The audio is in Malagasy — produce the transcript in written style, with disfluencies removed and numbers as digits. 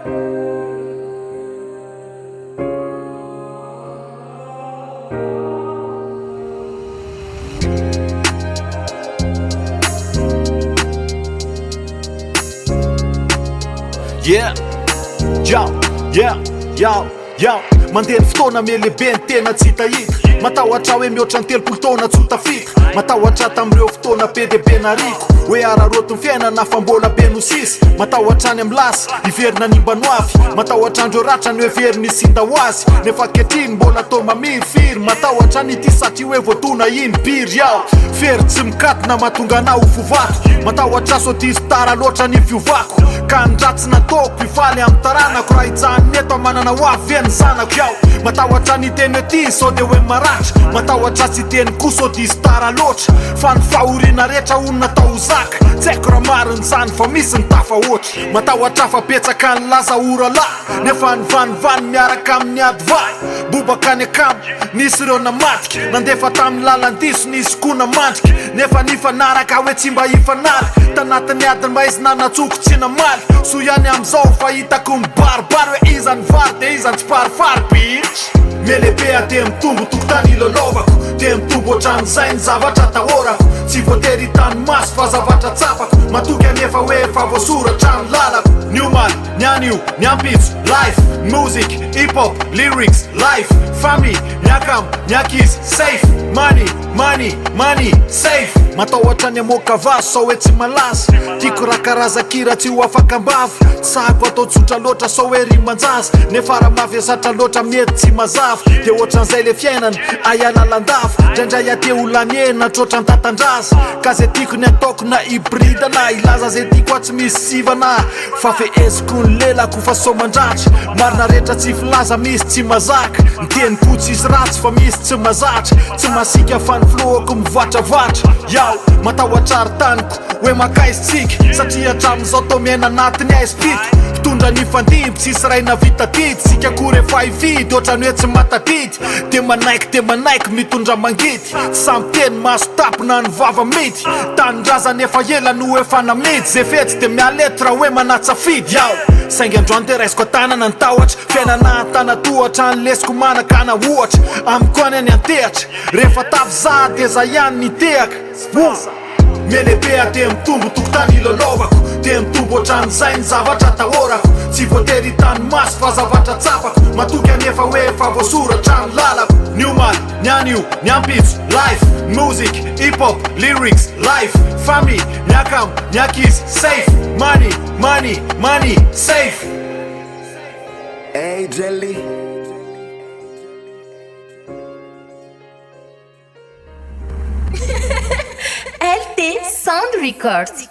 Yeah, yo, yeah, yo, yo Mandeha ny fotoana mihalehibe ny tena tsy hitahita Matahotra hoe mihoatra ny 30 taona tsy ho tafita Matahotra tamin'ireo fotoana be dia be nariko Hoe araraoty ny fiainana fa mbola be no sisa Matahotra any amin'ny lasa, hiverina ny mba no avy Matahotra andreo ratra ny heveriny hisinda ho azy Nefa ankehitriny mbola toa mamirifiry Matahotra ny ity satria hoe voadona iny biry aho Fery tsy mikatona mahatonga anah ho fo vato Matahotra sao diso tara loatra ny fiovako Ka ny ratsy nataoko hifaly amin'ny taranako Raha hijanona eto aho manana ho avy ve ny zanako aho Matahotra ny hiteny hoe ty sao dia hoe maratra Matahotra tsy hiteny koa sao diso tara loatra Fa ny fahoriana rehetra hono natao ho zaka Tsy haiko raha marina izany fa misy ny tafahoatra Matahotra fa betsaka ny laza ho rahalahy Nefa ny vanivany miaraka amin'ny ady vahy Bobaka any akama, nisy ireo namadika Nandefa tamin'ny lalan-diso, nisy koa namandrika Nefa nifanaraka hoe tsy mba hifanary Tanatin'ny adiny maizina natsoko tsy namaly Soa ihany amin'izao fa hitako mibaribary Hoe iza ny vary dia iza ny tsiparifary bitch Melehibe dia mitombo tokotany ilalaovako Dia mitombo ohatran'izay ny zavatra atahorako Tsy voatery hitan'ny maso fa zavatra tsapako Matoky anefa hoe efa voasoratra ny lalako Ny omaly, ny anio, ny ampitso, life, music, hip hop, lyrics, life, famille, ny akama, ny ankizy, safe, money, money, money, safe Matahotra ny hamoaka vazo sao hoe tsy malaza Tiako raha karazan-kira tsy ho afaka am-bava Tsy sahako atao tsotra loatra sao hoe riman-jaza Nefa raha mavesatra loatra mety tsy mazava Dia ohatran'izay le fiainana, aia lalandava Indraindray aho te ho lany hena trotra an-tatandraza Ka ze tiako ny ataoko na hiboridana Hilaza ze tiako aho tsy misy sivana Fa feheziko ny lelako fa sao mandratra Marina rehetra tsy filaza misy tsy mazaka Ny teniko tsisy ratsy fa misy tsy mazatra Tsy masiaka fa ny filohako mivatravatra Yaw, matahotra ry taniko hoe mankaiza tsika Satria hatramin'izao toa miaina anatin'ny haizim-pito Mpitondra nifandimby tsisy ray navita didy Tsika koa rehefa hifidy ohatran'ny hoe tsy mahatadidy Dia manaiky dia manaiky mitondra mangidy Tsy samy teny maso tapina ny vava midy Tanindrazana efa ela no efa namidy Ze fetsy dia miala eto raha hoe manatsafidy aho Saingy androany dia raisiko an-tanana ny tahotra Fiainana an-tanatohatra ny lesiko manakana ohatra Amiko any any an-tehatra Rehefa tafy za dia za ihany nitehaka Woo! Melehibe dia mitombo tokotany ilalaovako Dia mitombo ohatran'izay ny zavatra atahorako Tsy voatery hitan'ny maso fa zavatra tsapako Matoky anefa hoe efa voasoratra ny lalako Ny omaly, ny anio, ny ampitso, life, music, hip hop, lyrics, life, famille, ny akama, ny ankizy, safe, money, money, money, safe. Hey Jelly. LT Sound Records.